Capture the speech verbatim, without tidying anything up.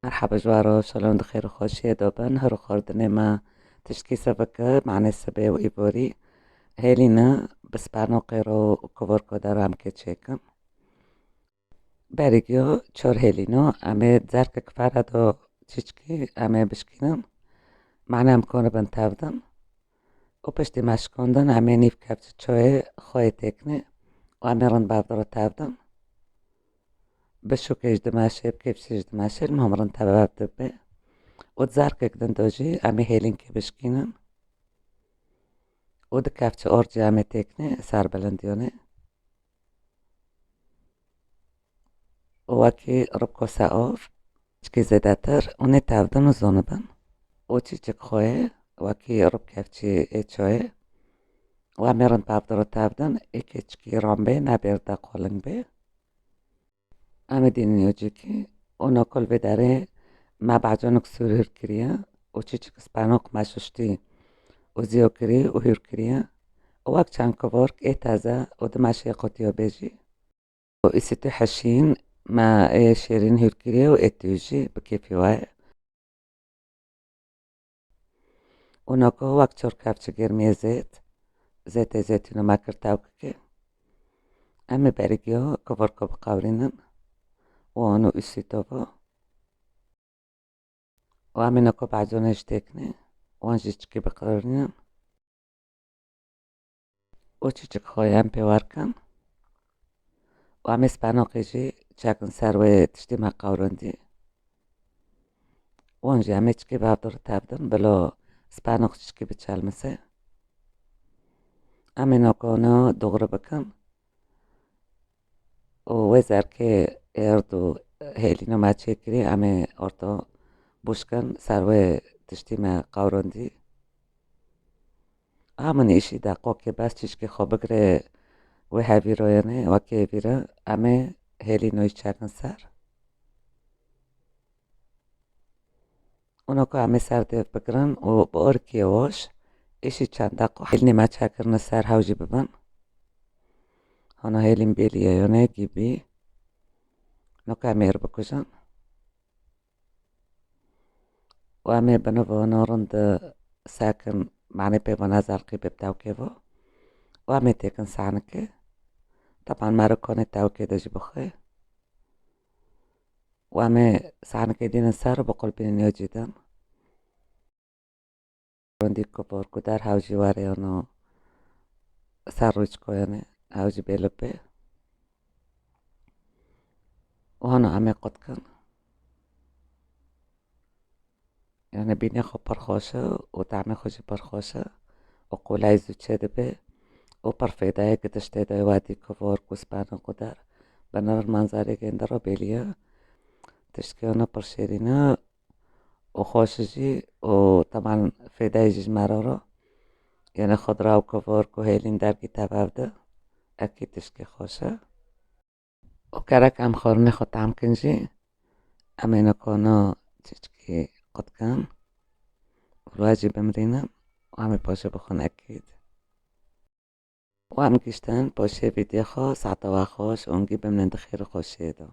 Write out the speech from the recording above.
Merhaba ji we re, şalom, di xêr û xweşiyê de bin. Her û xwardinê me tiştkî sivik e, mane sibê û îborî hêlîne bi spanoqê re û kovorko de re em kê çêkin. Berî giyo çor hêlîno, em ê zerkek fere do çiçkî em ê bişkînin. Mane em konibin tevdin. Û piştî me şikandin, em ê nîv kevçî çoyê xweyê têkinê û em ê rind bavdiro tevdin. Bi şûkê ji dimeşê, bi kevçî ji dimeşê, li hom rind tev dibe. Û di zerkek din do jî em ê hêlînkê bişkînin. Û di kevçî orcê em ê têkinê ser bilindiyonê. Û wekî ribko se ov, çikî zêdetir û nê tevdin û zonibin. Û çîçik xweyê wekî rib kevçî ê çoyê. Û em ê rind bavdiro tevdin, ê kê çikî ran bê, nebêr de qoling bê. Em ê dînin yocikî û nokol vê derê me baconik sûr hûr kiriye û çiçik spanoq me şuştî û ziyo kirî û hûr kiriye. Û wek çend kovork ê teze û di meşê qotiyo bê jî. Û îsîtû heşîn me ê şêrîn hûr kiriye û ê tû jî bi kêfî we ye. Û noko wek çor kevçî germiyê zêt, zêtê zeytûnê me kir tewkikê. Em ê berî giyo kovorko biqewirînin. Û wan û îsîtû bo. Û em ê noko baconê jî têkinê. Wan jî çikî biqewirînin. Û çiçik xweyê em pê werkin. Û em ê spanoqê jî çekin ser wê tiştî me qewrindî. Wan jî em ê çikî bavdir tevdin, bilo spanoq çikî biçelmise. Em ê nokone doğru bikin. Û wê zerkê êrd û hêlîno me çêkirî, em ê orto bûşkin ser wê tiştî me qewrindî. Ha min îşî de qokê bes çîçkê xwe bigire wê hevîroyene, wekê vîre em ê hêlînoyî çekin ser. Û noko em ê ser dêv bigirin û bi orkiyê weş îşî çend deqo hêlînê me çekirine ser hew jî bibin. Hana hêlîn bêlî ye yone gîbî. Noko em ê ir bikujin. Û em ê binivo no rind sekin, manê pê vana zerqî bê bi tewkê vo. Û em ê têkin sanikê. Teban me re konê tewkê de jî bixwe. Û em ê sanikê dînin ser û biqulbînin yo cî din. Rindî ku borku der hew jî were yano ser rûçkoyanê, hew jî bê li pê. Û hano em ê qut kin. Yani bînê xwe pir xweş e û temê xwe jî pir xweş e û qûlay zû çê dibe û pir fêdayê ki tiştê de wê dî ku vork û spano ku der. Bi nir manzarê gêndiro bêliye. Tiştke yano pir şêrîn e. û xweş jî û teban fêdayê jî ji me re re. Yanê xudra û kovor ku hêlîn dergî tev ev de, ekî tişkê xweş e. Û kerek em xwarinê xwe tam kin jî, em ê nikono çiçkî qut kin û li we jî bimrînin û em ê paşê bixwin ekîd. Û em giştin paşê vîdyoya xwe, saeta we xweş û hingî bimînin di xêr û xweşiyê de.